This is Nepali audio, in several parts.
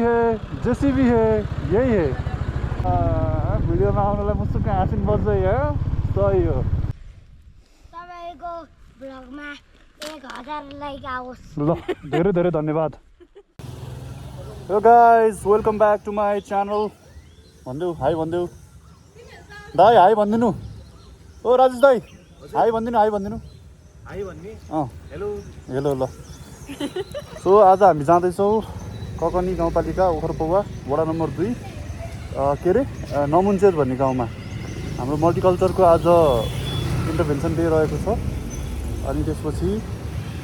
है, जेसीबी है, यही है। भिडियोमा आउनलाई मुसुक्क हाँसिन बज्छ यहाँ, सही हो। तपाईको भ्लगमा 1000 लाइक आओस्। ल धेरै धेरै धन्यवाद। Hello guys, welcome back to my channel. भन्देऊ हाई भन्देऊ दाई, हाई भनिदिनु। ओ राजेश दाई, हाई भनिदिनु, हाई भनिदिनु। हाई भन्ने हेलो हेलो ल। सो आज हामी जाँदैछौँ ककनी गाउँपालिका ओखरपौवा वडा नम्बर 2 के अरे नमुन्चेर भन्ने गाउँमा। हाम्रो मल्टिकल्चरको आज इन्टरभेन्सन डे रहेको छ। अनि त्यसपछि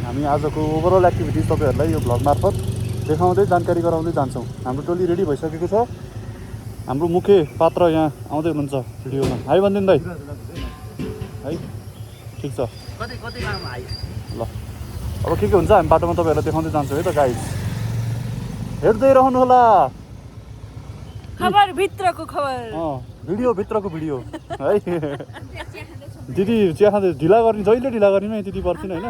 हामी आजको ओभरअल एक्टिभिटिज तपाईँहरूलाई यो भ्लग मार्फत देखाउँदै जानकारी गराउँदै जान्छौँ। हाम्रो टोली रेडी भइसकेको छ। हाम्रो मुख्य पात्र यहाँ आउँदै हुनुहुन्छ भिडियोमा। हाई भनिदिनु दाइ। है ठिक छ ल। अब के हुन्छ हामी बाटोमा तपाईँहरूलाई देखाउँदै जान्छौँ है त गाइज। हेर्दै रहनुहोला खबर भित्रको खबर, भिडियो भित्रको भिडियो है। दिदी चिया खाँदै ढिला गर्ने, जहिले ढिला गर्ने दिदी पर्छिन् होइन।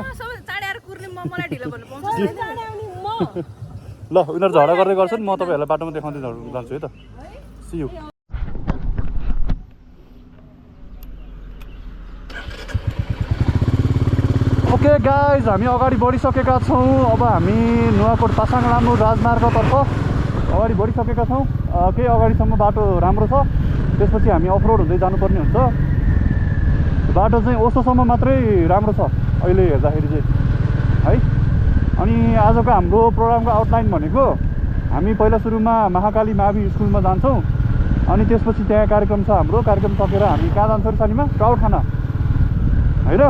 ल उनीहरू झगडा गर्दै गर्छन्, म तपाईँहरूलाई बाटोमा देखाउँदै जान्छु है त। C you. ओके गाइज, हामी अगाडि बढिसकेका छौँ। अब हामी नुवाकोट पासाङ लामो राजमार्गतर्फ अगाडि बढिसकेका छौँ। केही अगाडिसम्म बाटो राम्रो छ, त्यसपछि हामी अफरोड हुँदै जानुपर्ने हुन्छ। बाटो चाहिँ ओसोसम्म मात्रै राम्रो छ अहिले हेर्दाखेरि चाहिँ है। अनि आजको हाम्रो प्रोग्रामको आउटलाइन भनेको हामी पहिला सुरुमा महाकाली मावि स्कुलमा जान्छौँ। अनि त्यसपछि त्यहाँ कार्यक्रम छ हाम्रो। कार्यक्रम सकेर हामी कहाँ जान्छौँ सालीमा? ट्राउट खाना होइन,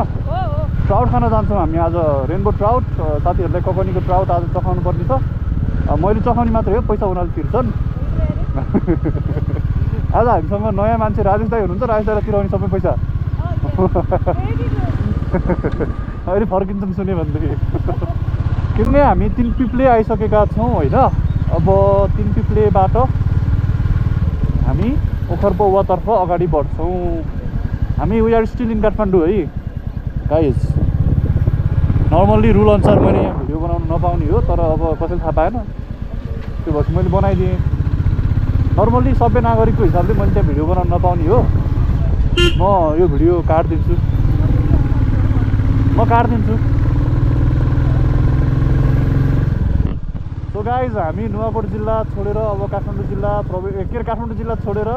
ट्राउट खाना जान्छौँ हामी आज। रेनबो ट्राउट साथीहरूलाई ककनीको ट्राउट आज चखाउनु पर्ने छ। मैले चखाउने मात्रै हो, पैसा उनीहरूले तिर्छन्। आज हामीसँग नयाँ मान्छे राजेश दाई हुनुहुन्छ। राजेश दाईलाई तिराउने सबै पैसा अहिले फर्किन्छौँ सुन्यो भनेदेखि। किनभने हामी 3 पिप्ले आइसकेका छौँ होइन। अब 3 पिप्लेबाट हामी ओखरपौवातर्फ अगाडि बढ्छौँ। हामी we are still in Kathmandu है गाइज। नर्मल्ली रुल अनुसार मैले यहाँ भिडियो बनाउनु नपाउने हो, तर अब कसैले थाहा पाएन, त्यो भएपछि मैले बनाइदिएँ। नर्मल्ली सभ्य नागरिकको हिसाबले मैले त्यहाँ भिडियो बनाउनु नपाउने हो। म यो भिडियो काटिदिन्छु, म काटिदिन्छु। सो गाइज, हामी नुवाकोट जिल्ला छोडेर अब काठमाडौँ जिल्ला काठमाडौँ जिल्ला छोडेर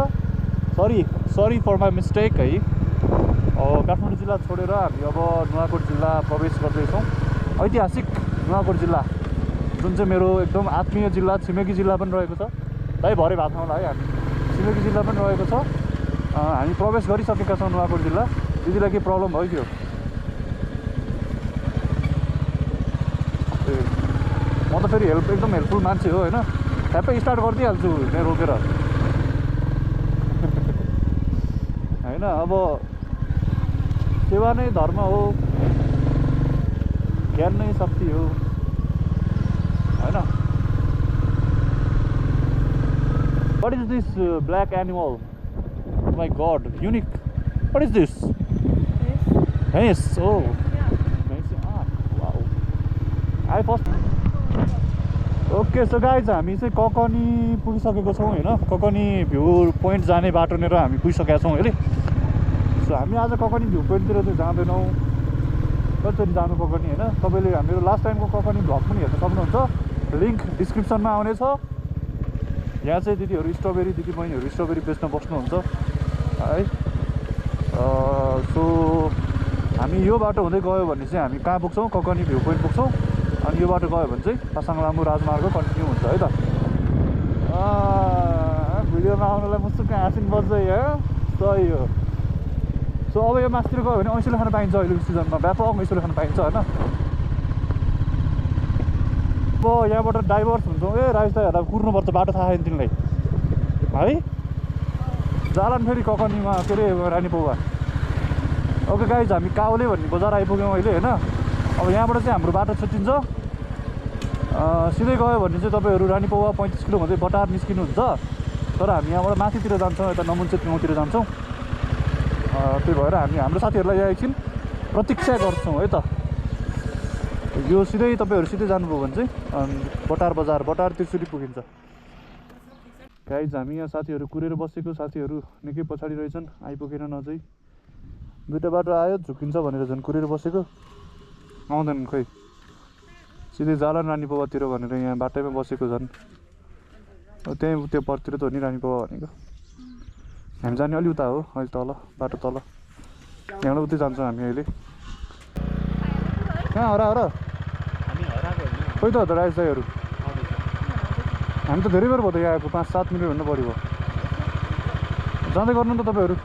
सरी फर माई मिस्टेक है। काठमाडौँ जिल्ला छोडेर हामी अब नुवाकोट जिल्ला प्रवेश गर्दैछौँ। ऐतिहासिक नुवाकोट जिल्ला, जुन चाहिँ मेरो एकदम आत्मीय जिल्ला, छिमेकी जिल्ला पनि रहेको छ। दाइ भरे भएको ठाउँमा है हामी छिमेकी जिल्ला पनि रहेको छ। हामी प्रवेश गरिसकेका छौँ नुवाकोट जिल्ला। दिदीलाई केही प्रब्लम भइदियो? म त फेरि एकदम हेल्पफुल मान्छे हो होइन। ठ्याप्पै स्टार्ट गरिदिइहाल्छु त्यहाँ रोकेर होइन। अब सेवा नै धर्म हो, ज्ञान नै शक्ति हो होइन। What is this black animal? My god, unique. What is this? भैँस। ओ भैँस। Wow, I first. Okay so guys, हामी चाहिँ ककनी पुगिसकेको छौँ होइन। ककनी भ्यू पोइन्ट जाने बाटो लिएर हामी पुगिसकेका छौँ अहिले। सो हामी आज ककनी भ्यू पोइन्टतिर चाहिँ जाँदैनौँ। कसरी जानु ककनी होइन। तपाईँले हाम्रो लास्ट टाइमको ककनी भ्लग पनि हेर्न सक्नुहुन्छ, लिङ्क डिस्क्रिप्सनमा आउनेछ। यहाँ चाहिँ दिदीहरू स्ट्रबेरी, दिदीबहिनीहरू स्ट्रबेरी बेच्न बस्नुहुन्छ है। सो हामी यो बाटो हुँदै गयो भने चाहिँ हामी कहाँ पुग्छौँ? ककनी भ्यू पोइन्ट पुग्छौँ। अनि यो बाटो गयो भने चाहिँ पासाङ लामो राजमार्ग कन्टिन्यू हुन्छ है त। भिडियोमा आउनलाई मुसुक्क हाँसिन बज्छ यहाँ, सही हो। सो अब यो मासतिर गयो भने ऐँसिलो खान पाइन्छ। अहिलेको सिजनमा व्यापक ऐँसिलो खान पाइन्छ होइन। अब यहाँबाट डाइभर्स हुन्छौँ। राजेश दाईहरूलाई कुर्नुपर्छ, बाटो थाहा छैन तिमीलाई है। जालान फेरि ककनीमा के अरे रानीपौवा। ओके गाइज, हामी काउले भन्ने बजार आइपुग्यौँ अहिले होइन। अब यहाँबाट चाहिँ हाम्रो बाटो छुट्टिन्छ। सिधै गयो भने चाहिँ तपाईँहरू रानीपौवा 35 किलो हुँदै बटार निस्किनुहुन्छ। तर हामी यहाँबाट माथितिर जान्छौँ, यता नमुन्चेत गाउँतिर जान्छौँ। त्यही भएर हामी हाम्रो साथीहरूलाई यहाँ एकछिन प्रतीक्षा गर्छौँ है त। यो सिधै तपाईँहरू सिधै जानुभयो भने चाहिँ बटार बजार, बटार त्रिशुली पुगिन्छ। गाइज हामी यहाँ साथीहरू कुरेर बसेको साथीहरू निकै पछाडि रहेछन् आइपुगेन नजै दुईटा बाटो आयो झुकिन्छ भनेर झन् कुरेर बसेको आउँदैनन् खोइ सिधै जाला रानी पौवातिर भनेर यहाँ बाटैमा बसेको झन् त्यहीँ त्यो परतिर त हो नि रानी पौवा भनेको हामी जाने अलि उता हो अहिले तल बाटो तल यहाँबाट उतै जान्छौँ हामी अहिले कहाँ हरा हामी हराएको होइन खोइ त हो त राइस दाईहरू हामी त धेरै बेर भयो त यहाँ आएको 5-7 मिनटभन्दा बढी भयो जाँदै गर्नु त तपाईँहरू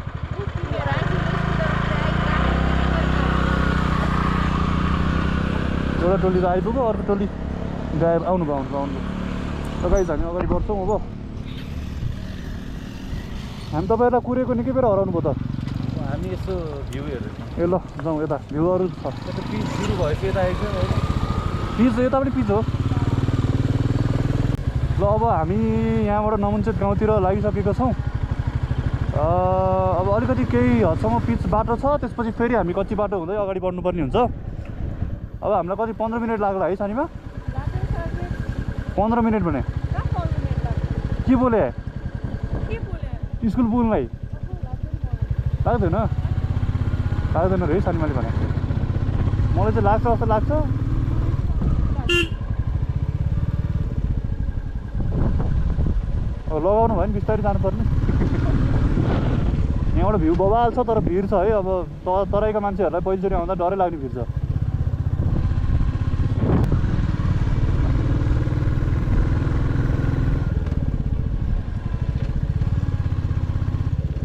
एउटा टोली त आइपुग्यो अर्को टोली गएर आउनुभयो त गाइस हामी अगाडि बढ्छौँ अब हामी तपाईँहरूलाई कुरेको निकै बेर हराउनु भयो त हामी यसो भ्यू हेर्दैछौँ ए ल जाउँ यता भ्यूहरू छ पिच सुरु भएपछि यता आइसक्यो होइन पिच यता पनि पिच हो ल अब हामी यहाँबाट नमुन्चेत गाउँतिर लागिसकेका छौँ अब अलिकति केही हदसम्म पिच बाटो छ त्यसपछि फेरि हामी कच्ची बाटो हुँदै अगाडि बढ्नुपर्ने हुन्छ अब हामीलाई कति 15 मिनट लाग्ला है सानीमा 15 मिनट भने के बोले स्कुल पुग्नुलाई लाग्दैन रे सानीमाले भने मलाई चाहिँ लाग्छ जस्तो लाग्छ लगाउनु भयो नि बिस्तारै जानुपर्ने यहाँबाट भ्यू बबाल छ तर भिड छ है अब तराईका मान्छेहरूलाई पहिलोचोटि आउँदा डरै लाग्ने भिड छ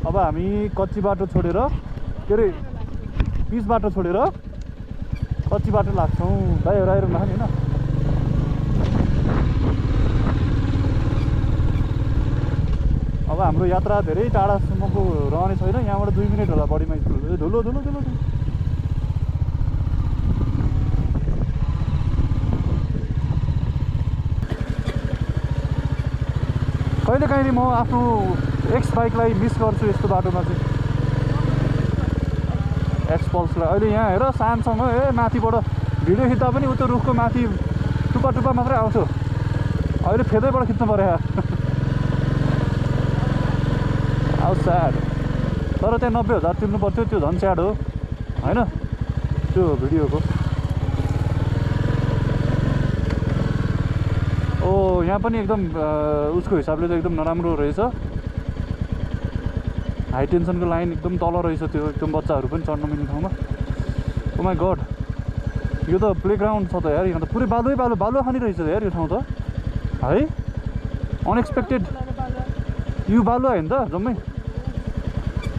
अब हामी कच्ची बाटो छोडेर के अरे पिच बाटो छोडेर कच्ची बाटो लाग्छौँ भाइहरू आइरहनु भएको नि होइन अब हाम्रो यात्रा धेरै टाढासम्मको रहने छैन यहाँबाट 2 मिनट होला बढीमा स्कुल धुलो कहिलेकाहीँ म आफ्नो एक्स बाइकलाई मिस गर्छु यस्तो बाटोमा चाहिँ एक्स पल्सलाई अहिले यहाँ हेर सानसँग ए माथिबाट भिडियो खिच्दा पनि उतो रुखको माथि टुप्पा मात्रै आउँछ अहिले फेदैबाट खिच्नु पऱ्यो हाउ स्याड तर त्यहाँ 90,000 तिर्नु पर्थ्यो त्यो झन् स्याड हो होइन त्यो भिडियोको ओ यहाँ पनि एकदम उसको हिसाबले त एकदम नराम्रो रहेछ हाई टेन्सनको लाइन एकदम तल रहेछ त्यो एकदम बच्चाहरू पनि चढ्न मिल्ने ठाउँमा ओ माई गड यो त प्लेग्राउन्ड छ त यार यहाँ त पुरै बालुवा खानी रहेछ यार यो ठाउँ त है अनएक्सपेक्टेड यो बालुवा होइन त जम्मै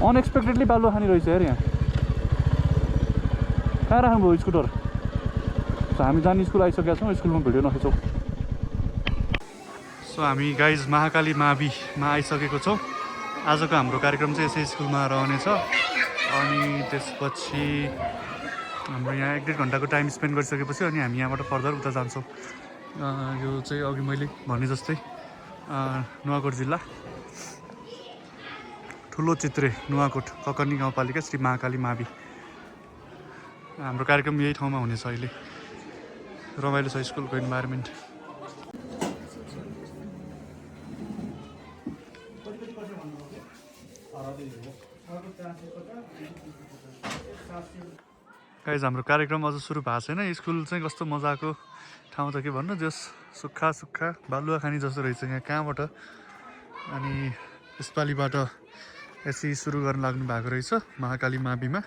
अनएक्सपेक्टेडली बालुवा खानी रहेछ यार यहाँ कहाँ राख्नुभयो स्कुटर हामी जाने स्कुल आइसकेका छौँ स्कुलमा भिडियो नखिचौँ सो हामी गाइज महाकाली माविमा आइसकेको छौँ आजको हाम्रो कार्यक्रम चाहिँ यसै स्कुलमा रहनेछ अनि त्यसपछि हाम्रो यहाँ 1-1.5 घन्टाको टाइम स्पेन्ड गरिसकेपछि अनि हामी यहाँबाट फर्दर उता जान्छौँ यो चाहिँ अघि मैले भने जस्तै नुवाकोट जिल्ला ठुलो चित्रे नुवाकोट ककर्नी गाउँपालिका श्री महाकाली मावि हाम्रो कार्यक्रम यही ठाउँमा हुनेछ अहिले रमाइलो छ स्कुलको इन्भाइरोमेन्ट गाइज हाम्रो कार्यक्रम अझ सुरु भएको छैन स्कुल चाहिँ कस्तो मजाको ठाउँ त के भन्नु जस सुक्खा बालुवा खानी जस्तो रहेछ यहाँ कहाँबाट अनि यसपालिबाट एससी सुरु गर्न लाग्नु भएको रहेछ महाकाली माविमा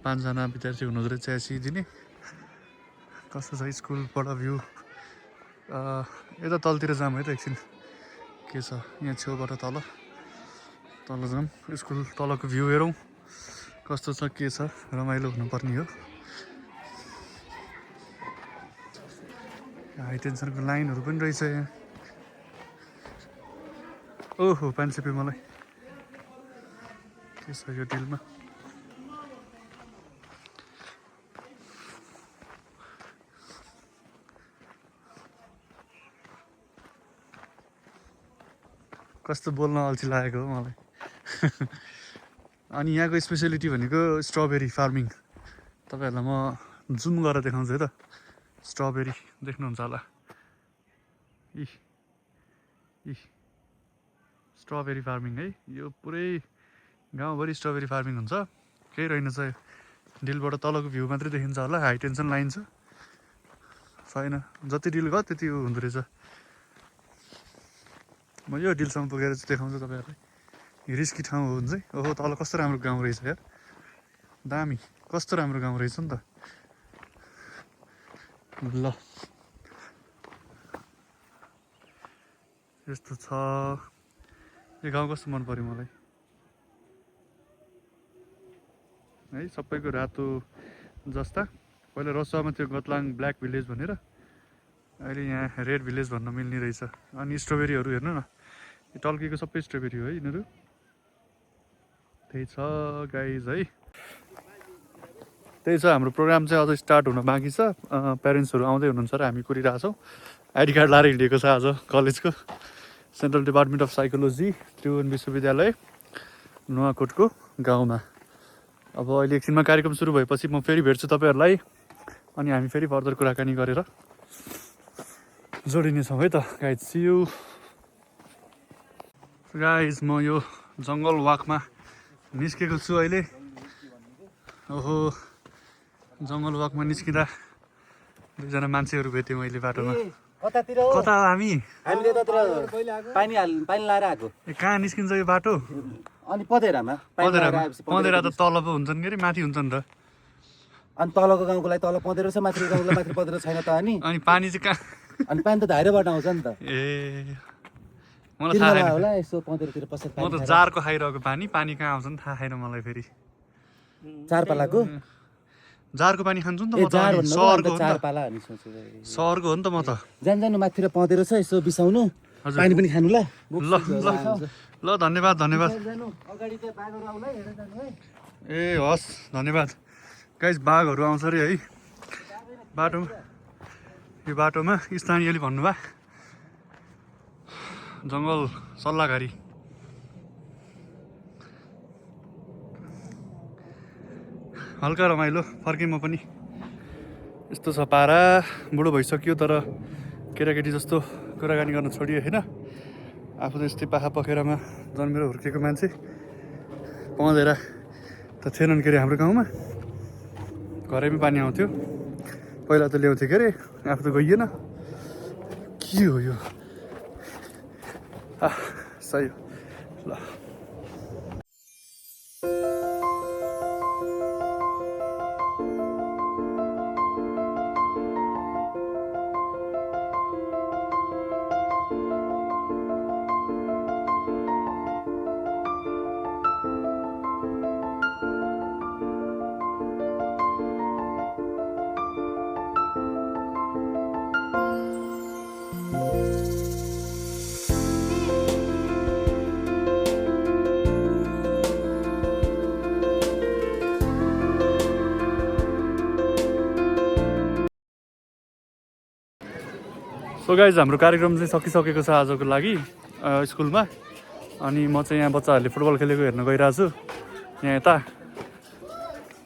5 जना विद्यार्थी हुनुहुँदो रहेछ एससी दिने कस्तो छ स्कुलबाट भ्यू यता तलतिर जाऊँ है त एकछिन के छ यहाँ छेउबाट तल जाऊँ स्कुल तलको भ्यू हेरौँ कस्तो छ के छ रमाइलो हुनुपर्ने हो हाई टेन्सनको लाइनहरू पनि रहेछ यहाँ ओहो पानी चेप्यो मलाई के छ यो डिलमा कस्तो बोल्न अल्छी लागेको हो मलाई अनि यहाँको स्पेसियालिटी भनेको स्ट्रबेरी फार्मिङ तपाईँहरूलाई म जुम गरेर देखाउँछु है त स्ट्रबेरी देख्नुहुन्छ होला स्ट्रबेरी फार्मिङ है यो पुरै गाउँभरि स्ट्रबेरी फार्मिङ हुन्छ केही रहेनछ डिलबाट तलको भ्यू मात्रै देखिन्छ होला हाई टेन्सन लाइन छ छैन जति डिल गयो त्यति हुँदो रहेछ म यो डिलसम्म पुगेर चाहिँ देखाउँछु तपाईँहरूलाई रिस्की ठाउँ हो हुन्छ ओहो तल कस्तो राम्रो गाउँ रहेछ यार दामी कस्तो राम्रो गाउँ रहेछ नि त ल यस्तो छ यो गाउँ कस्तो मन पर्यो मलाई है सबैको रातो जस्ता पहिला रसुवामा थियो गतलाङ ब्ल्याक भिलेज भनेर अहिले यहाँ रेड भिलेज भन्न मिल्ने रहेछ अनि स्ट्रबेरीहरू हेर्नु न यो टल्केको सबै स्ट्रबेरी हो है यिनीहरू त्यही छ गाइज है त्यही छ हाम्रो प्रोग्राम चाहिँ अझै स्टार्ट हुन बाँकी छ प्यारेन्ट्सहरू आउँदै हुनुहुन्छ र हामी कुरिरहेछौँ आइडी कार्ड लाएर हिँडेको छ आज कलेजको central department of psychology Tribhuvan विश्वविद्यालय नुवाकोटको गाउँमा अब अहिले एकछिनमा कार्यक्रम सुरु भएपछि म फेरि भेट्छु तपाईँहरूलाई अनि हामी फेरि फर्दर कुराकानी गरेर जोडिनेछौँ है त गाइज सी यू गाइज म यो जङ्गल वाकमा निस्केको छु अहिले ओहो जङ्गल वाकमा निस्किँदा दुईजना मान्छेहरू भेट्यौँ मैले बाटोमा कतातिर कता हो हामी पानी लाएर आएको कहाँ निस्किन्छ यो बाटो अनि पदेरामा पँधेरा त तल पो हुन्छन् के अरे माथि हुन्छन् र अनि तलको गाउँको लागि तल पँधेरो छ माथिको गाउँको लागि माथि पँधेरो छैन त अनि पानी चाहिँ कहाँ अनि पानी त धाइरोबाट आउँछ नि त ए मलाई थाहा छैन होला यसो पँधेरोतिर पसेर म त जारको खाइरहेको पानी कहाँ आउँछ नि थाहा छैन मलाई फेरि चार पालाको जारको पानी खान्छु नि त म त जार सहरको हो चार नि त पाला अनि सोचेको सहरको हो नि त म त जानु माथितिर पँधेरो छ यसो बिसाउनु पानी पनि खानु ल ल ल ल धन्यवाद धन्यवाद अगाडि चाहिँ बाघहरू आउला हेरेर जानु है ए हस् धन्यवाद गाइस बाघहरू आउँछ अरे है बाटोमा यो बाटोमा स्थानीयले भन्नुभयो जङ्गल सल्लाहकारी हल्का रमाइलो फर्केँ म पनि यस्तो छ पारा बुढो भइसक्यो तर केटाकेटी जस्तो कुराकानी गर्न छोडियो होइन आफू त यस्तै पाखा पखेरामा जन्मेर हुर्केको मान्छे पँधेरा त थिएनन् के अरे हाम्रो गाउँमा घरैमा पानी आउँथ्यो पहिला त ल्याउँथ्यो के अरे आफू त गइएन के हो यो सही हो ल सो गाइज हाम्रो कार्यक्रम चाहिँ सकिसकेको छ आजको लागि स्कुलमा अनि म चाहिँ यहाँ बच्चाहरूले फुटबल खेलेको हेर्न गइरहेको छु यहाँ यता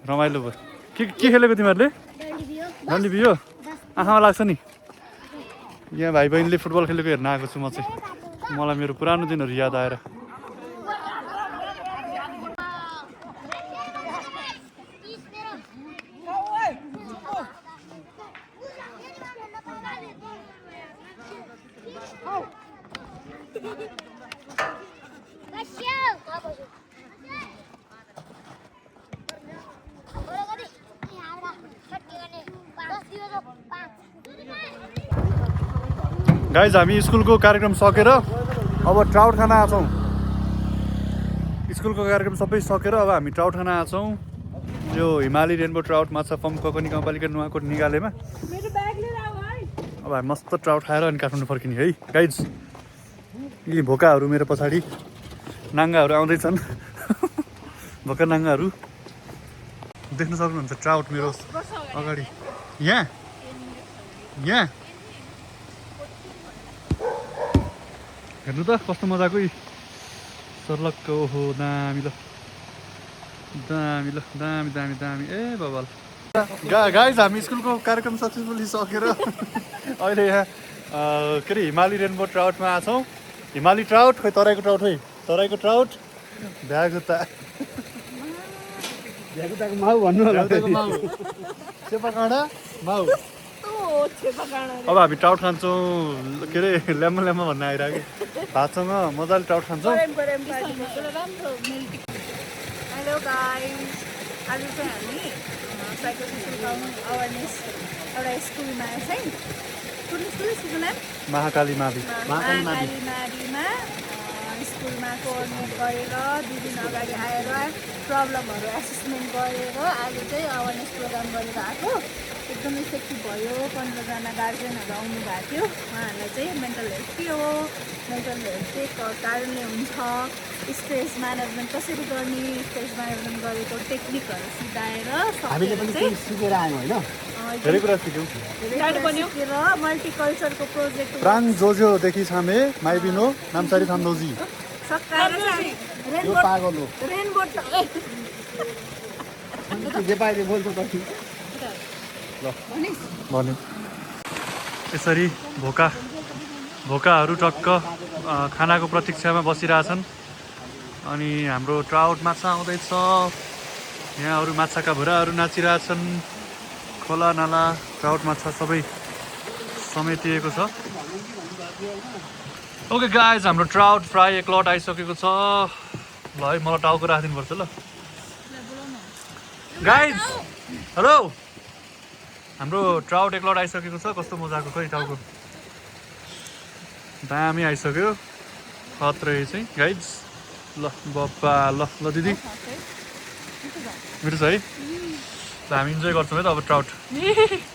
रमाइलो भयो के खेलेको तिमीहरूले डन्डी बियो आँखामा लाग्छ नि यहाँ भाइ बहिनीले फुटबल खेलेको हेर्न आएको छु म चाहिँ मलाई मेरो पुरानो दिनहरू याद आएर गाइज हामी स्कुलको कार्यक्रम सकेर अब ट्राउट खान आछौँ स्कुलको कार्यक्रम सबै सकेर अब हामी ट्राउट खान आछौँ यो हिमाली रेनबो ट्राउट माछा फर्म ककनी गाउँपालिका नुवाकोट निगालेमा अब हामी मस्त ट्राउट खाएर अनि काठमाडौँ फर्किने है गाइज यी भोकाहरू मेरो पछाडि नाङ्गाहरू आउँदैछन् भोका नाङ्गाहरू देख्न सक्नुहुन्छ ट्राउट मेरो अगाडि यहाँ हेर्नु त कस्तो मजाको सर्लक्क ओहो दामी ल दामी ल दामी दामी दामी ए बबाल गाइज हामी स्कुलको कार्यक्रम सक्सेसफुली सकेर अहिले यहाँ के अरे हिमाली रेनबो ट्राउटमा आछौँ हिमाली ट्राउट खोइ तराईको ट्राउट खोइ तराईको ट्राउट भ्यागुता माउ भन्नु होला चेपा काँडा माउ अब हामी ट्राउट खान्छौँ के अरे ल्याम्मा ल्याम्मा भन्न आइरहेको भातसँग मजाले ट्राउट खान्छौँ हेलो गाइस आज चाहिँ हामी साइकोसोसियल अवेरनेस एउटा स्कुलमा चाहिँ कुन स्कुलको नाम महाकाली मावि महाकाली माविमा स्कुलमा कोअर्डिनेट गरेर 2 दिन अगाडि आएर प्रब्लमहरू एसेसमेन्ट गरेर आज चाहिँ अवेरनेस प्रोग्राम गरेर आएको एकदम इफेक्टिभ भयो 15जना गार्जियनहरू आउनु भएको थियो उहाँहरूलाई चाहिँ मेन्टल हेल्थ के हो मेन्टल हेल्थ के कारणले हुन्छ स्ट्रेस म्यानेजमेन्ट कसरी गर्ने स्ट्रेस म्यानेजमेन्ट गरेको टेक्निकहरू सिकाएर सिकेर आयौँ होइन धेरै कुरा सिक्यौँ सिकेर मल्टिकल्चरको प्रोजेक्ट प्राङ जोजोदेखि छामे माइबिनो नामसारी थाम्दोजी सकाएर यो पागल हो रेनबोट जे पाइले बोल्छ पछि ल भन्यो यसरी भोकाहरू टक्क खानाको प्रतीक्षामा बसिरहेछन् अनि हाम्रो ट्राउट माछा आउँदैछ यहाँ अरू माछाका भुराहरू नाचिरहेछन् खोला नाला ट्राउट माछा सबै समेटिएको छ ओके गाइज हाम्रो ट्राउट फ्राई एक लट आइसकेको छ ल है मलाई टाउको राखिदिनुपर्छ ल गाइज हेलो हाम्रो ट्राउट एक लट आइसकेको छ कस्तो मजाको खै टाउको दामी आइसक्यो खत्रै चाहिँ गाइज ल बप्पा ल दिदी मेरो छ है ल हामी इन्जोय गर्छौँ है त अब ट्राउट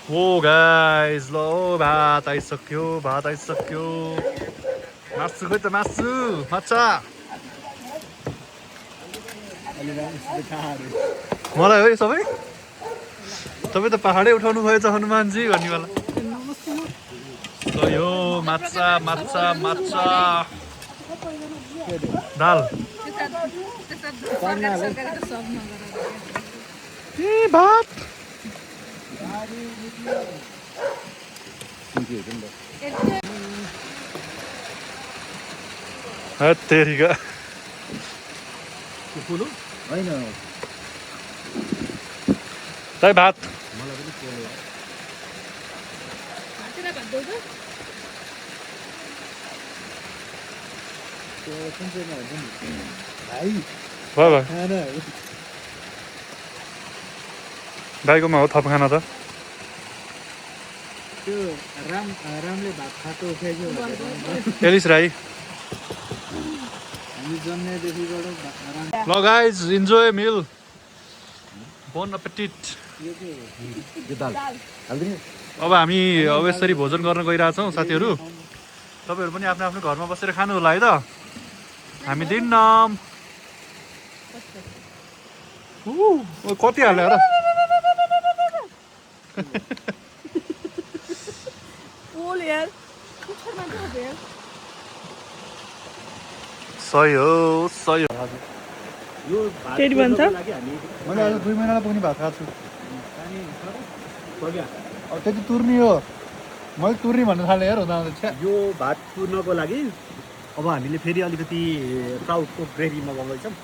ओ गाइज ल ओ भात आइसक्यो मासु खोइ त मासु माछा मलाई हो सबै तपाईँ त पहाडै उठाउनु भएछ हनुमानजी भन्नेवाला यो माछा दाल भात तेरिका होइन तै भात भयो भाइकोमा हो थप खाना त त्यो रामले भात खाएको एलिस राई हामी जन्मेदेखिबाट ल गाइज इन्जोय मिल बोन एपेटिट अब हामी अब यसरी भोजन गर्न गइरहेछौँ साथीहरू तपाईँहरू पनि आफ्नो आफ्नो घरमा बसेर खानु होला है त हामी दिन्नम कति हाल्यो र सही हो केटी भन्छ मैले आज 2 महिनालाई पुग्ने भात खाएको छु अब त्यति तुर्नी हो मैले तुर्नी भन्नु थालेँ यार हुँदा यो भात पुर्नको लागि अब हामीले फेरि अलिकति ट्राउटको ग्रेभी मगाउँदैछौँ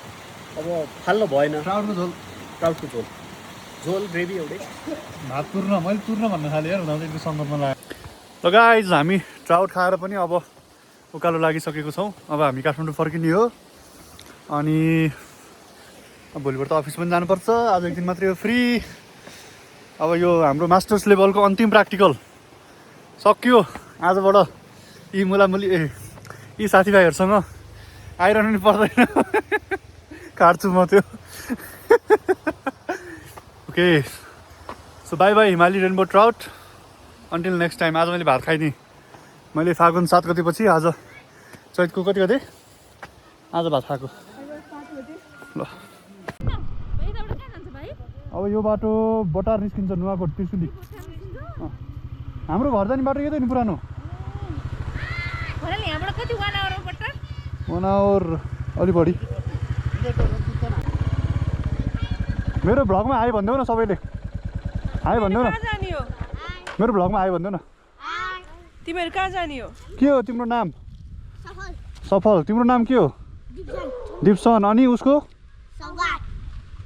अब फाल्नु भएन ट्राउटको झोल ग्रेभी एउटै भात तुर्न मैले तुर्न भन्नु थालेँ यार हुँदा त्यो सन्दर्भमा लाग्यो ल गाइज हामी ट्राउट खाएर पनि अब उकालो लागिसकेको छौँ अब हामी काठमाडौँ फर्किने हो अनि भोलिबाट त अफिस पनि जानुपर्छ आज एक दिन मात्रै हो फ्री अब यो हाम्रो मास्टर्स लेभलको अन्तिम प्र्याक्टिकल सक्यो आजबाट यी मुलामुली यी साथीभाइहरूसँग आइरहनु नि पर्दैन काट्छु म त्यो ओके सो बाई बाई हिमाली rainbow trout until next time आज मैले भात खाइदिएँ मैले फागुन 7 गतेपछि आज चैतको कति गते आज भात खाएको ल अब यो बाटो बटार निस्किन्छ नुवाकोट त्रिशुली हाम्रो घर जाने बाटो यतै नि पुरानो 1 आवर अलि बढी मेरो भ्लगमा आयो भनिदेऊ न सबैले आयो भनिदेऊ न मेरो भ्लगमा आयो भनिदेऊ न तिमीहरू कहाँ जाने हो के हो तिम्रो नाम सफल तिम्रो नाम के हो दिप्सन दिप्सन अनि उसको सौगात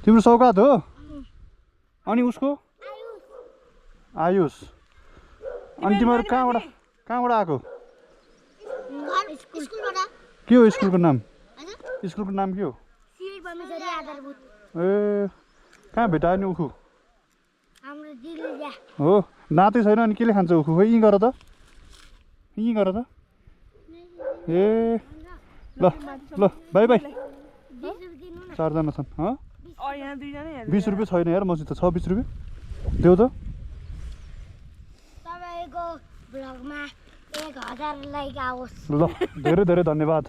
तिम्रो सौगात हो अनि उसको आयुष अनि तिमीहरू कहाँबाट आएको स्कुलबाट के हो स्कुलको नाम स्कुलको नाम के हो श्री परमेश्वरी आधारभूत ए कहाँ भेटायो नि उखु हाम्रो दिल्ली हो दाँतै छैन अनि केले खान्छ उखु यहीँ गर त यहीँ गर त ए ल ल बाई बाई 20 रुपैयाँ दिनु न 4 जना छन् हँ यहाँ 2 जना हेर्नु 20 रुपियाँ छैन यार मसित छ 20 रुपियाँ देऊ त तपाईँको ब्लगमा 1000 लाइक आओस् ल धेरै धेरै धन्यवाद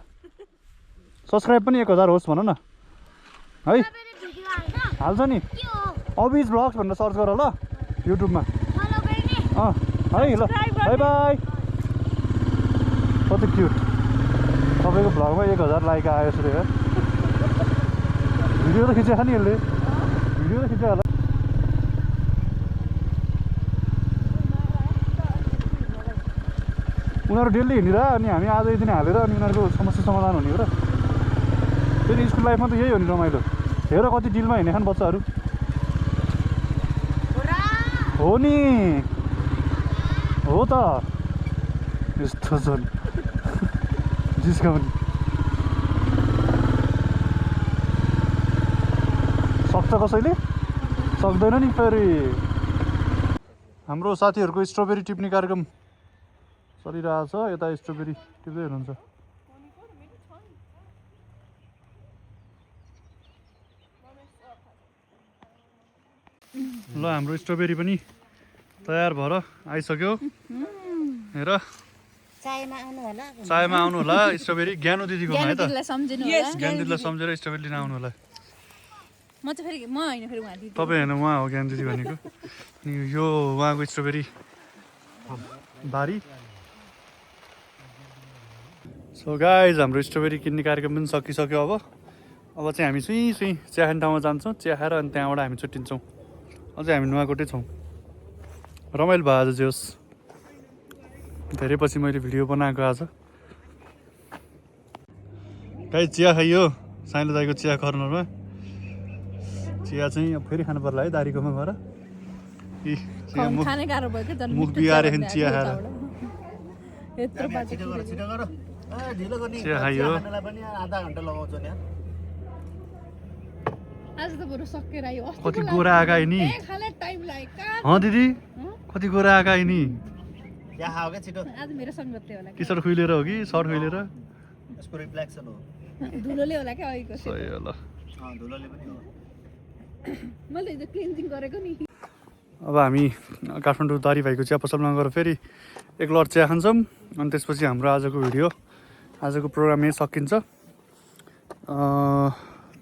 सब्सक्राइब पनि 1000 होस् भन न है तपाईँले भिडियो हाल्छ हाल्छ नि के हो अबिज ब्लग्स भनेर सर्च गर ल युट्युबमा फलो गर्ने है ल बाई बाई कति क्युट तपाईँको भ्लगमा 1000 लाइक आयो यसरी है भिडियो त खिचेको छ नि यसले भिडियो त खिचेको होला उनीहरू डेली हिँडेर अनि हामी आज एकदिन हालेर अनि उनीहरूको समस्या समाधान हुने हो र फेरि स्कुल लाइफमा त यही हो नि रमाइलो हेर कति डिलमा हिँडेका छन् बच्चाहरू हो नि हो त यस्तो छन् जिस्काउने सक्छ कसैले सक्दैन नि फेरि हाम्रो साथीहरूको स्ट्रबेरी टिप्ने कार्यक्रम चलिरहेछ यता स्ट्रबेरी टिप्दै हुनुहुन्छ ल हाम्रो स्ट्रबेरी पनि तयार भएर आइसक्यो हेर चायमा आउनु होला स्ट्रबेरी ज्ञानु दिदीको है त सम्झिनु होला ज्ञान दिदीलाई सम्झेर स्ट्रबेरी लिन आउनु होला म चाहिँ फेरि म हैन फेरि उहाँ दिदी तपाईँ होइन उहाँ हो ज्ञान दिदी भनेको अनि यो उहाँको स्ट्रबेरी बारी सो गाइज हाम्रो स्ट्रबेरी किन्ने कार्यक्रम पनि सकिसक्यो अब चाहिँ हामी सुई चिया खाने ठाउँमा जान्छौँ चिया खाएर अनि त्यहाँबाट हामी छुट्टिन्छौँ अझै हामी नुवाकोटै छौँ रमाइलो भयो आज जे होस् धेरै पछि मैले भिडियो बनाएको आज गाइज चिया खाइयो साइलो दाइको चिया कर्नरमा चिया चाहिँ अब फेरि खानु पर्ला है दारीकोमा गएर खाने गाह्रो भयो के मुख बिगारेको चिया खाएर यत्रो बाजे छिटो गर ढिलो गर्ने चिया खाइयो खानालाई पनि आधा घन्टा लगाउँछ नि आज त बरु सकेर आयो अस्ति कति गोरा आएका नि खाने टाइम लाग्यो हँ दिदी कति गोरा आएका नि या खाऊ क्या छिटो आज मेरो सङ्गतले होला टी सर्ट खुइलेर हो कि सर्ट खुइलेर यसको रिफ्लेक्सन हो धुलोले होला क्या अहिलेको सही हो ल धुलोले पनि हो मैले हिजो क्लिन्जिङ गरेको नि अब हामी काठमाडौँ दारी भाइको चिया पसलमा गएर फेरि एक लट चिया खान्छौँ अनि त्यसपछि हाम्रो आजको प्रोग्राम यहीँ सकिन्छ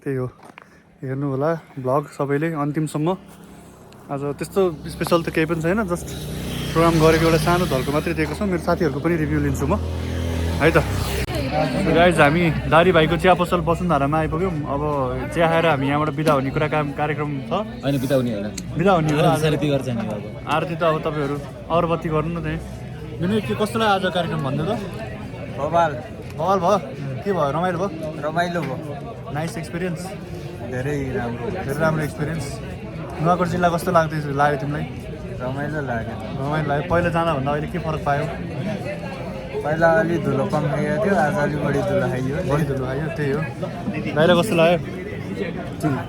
त्यही हो हेर्नु होला भ्लग सबैले अन्तिमसम्म आज त्यस्तो स्पेसल त केही पनि छैन जस्ट प्रोग्राम गरेको एउटा सानो झल्को मात्रै दिएको छौँ मेरो साथीहरूको पनि रिभ्यू लिन्छु म है त गाइज हामी दारी भाइको चिया पसल वसुन्धरामा आइपुग्यौँ अब चिया खाएर हामी यहाँबाट बिदा हुने कार्यक्रम छ होइन बिदा हुने होइन बिदा हुने हो आरती गर्छ नि अब आरती त अब तपाईँहरू अगरबत्ती गर्नु न त्यहाँ मिनु के कस्तो लाग्यो आज कार्यक्रम भन्नु त बवाल बवाल भयो के भयो रमाइलो भयो रमाइलो भयो नाइस एक्सपिरियन्स धेरै राम्रो एक्सपिरियन्स नुवाकोट जिल्ला कस्तो लाग्यो तिमीलाई रमाइलो लाग्यो रमाइलो लाग्यो पहिला जाँदाभन्दा अहिले के फरक पायो पहिला अलि धुलो कम खाइएको थियो आज अलि बढी धुलो खाइयो बढी धुलो खायो त्यही हो बाहिर कस्तो लाग्यो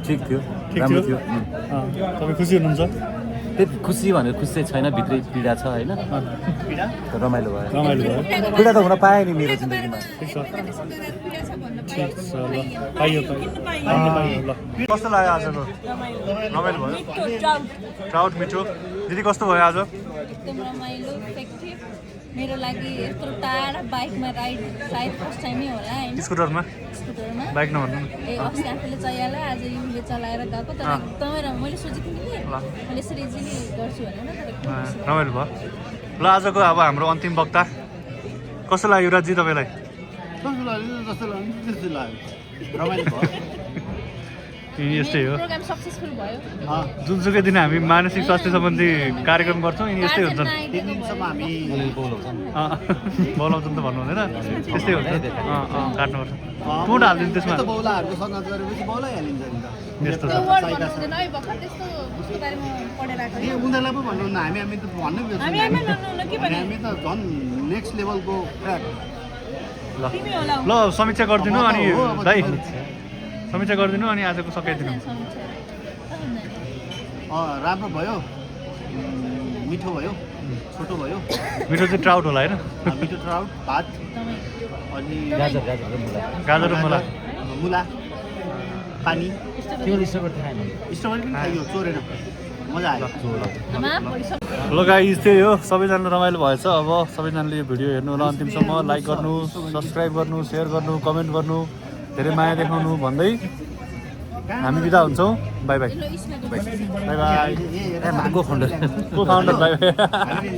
ठिक थियो ठिक राम्रो थियो तपाईँ खुसी हुनुहुन्छ त्यति खुसी भनेर खुसी चाहिँ छैन भित्रै पीडा छ होइन रमाइलो भयो रमाइलो भयो पीडा त हुन पाएँ नि मेरो जिन्दगीमा ठिक छ ठिक छ ल पाइयो ल कस्तो लाग्यो आजको रमाइलो भयो ट्राउट मिठो दिदी कस्तो भयो आज एकदम रमाइलो इफेक्टिभ मेरो लागि यत्रो टाढा बाइकमा राइड सायद फर्स्ट टाइमै होला होइन स्कुटरमा स्कुटरमा बाइक नभन्नु न ए अस्ति आफूले चलाएर आज युले चलाएर गएको तर एकदमै राम्रो मैले सोचेको थिएँ कि मैले यसरी इजिली गर्छु भनेर तर रमाइलो भयो ल आजको अब हाम्रो अन्तिम वक्ता कस्तो लाग्यो युवराजजी तपाईँलाई जस्तो लाग्यो रमाइलो भयो यस्तै हो प्रोग्राम सक्सेसफुल भयो जुनसुकै दिन हामी मानसिक स्वास्थ्य सम्बन्धी कार्यक्रम गर्छौँ यिनी यस्तै हुन्छन् 3 दिनसम्म हामी बोलाउँछन् त भन्नु हुँदैन त्यस्तै हुन्छ काट्नुपर्छ टोट हालिदिनु त्यसमा यस्तो बौलाहरूको सङ्गत गरेपछि बौलै हालिन्छ नि त यस्तो त्यो वर्ड भन्नु हुँदैन है भर्खर त्यस्तो उसको बारेमा पढेर आएको ए उनीहरूलाई पो भन्नु न हामी त भन्नै बिर्सौँ हामी भन्नु के भने हामी त झन् नेक्स्ट लेभलको क्र्याक तिमी होला ल समीक्षा गरिदिनु अनि हो, अब दाइ समीक्षा गरिदिनु अनि आजको सकाइदिनु राम्रो भयो मिठो भयो छोटो भयो मिठो चाहिँ ट्राउट होला होइन मिठो ट्राउट भात अनि गाजर र मुला मुला पानी त्यो स्ट्रबेरी खाएन स्ट्रबेरी पनि खाइयो चोरेर मजा आयो ल गाइस त्यही हो सबैजना रमाइलो भएछ अब सबैजनाले यो भिडियो हेर्नु होला अन्तिमसम्म लाइक गर्नु सब्सक्राइब गर्नु सेयर गर्नु कमेन्ट गर्नु धेरै माया देखाउनु भन्दै हामी बिदा हुन्छौँ बाई बाई बाई बाई को फाउन्डर को फाउन्डर बाई बाई हामी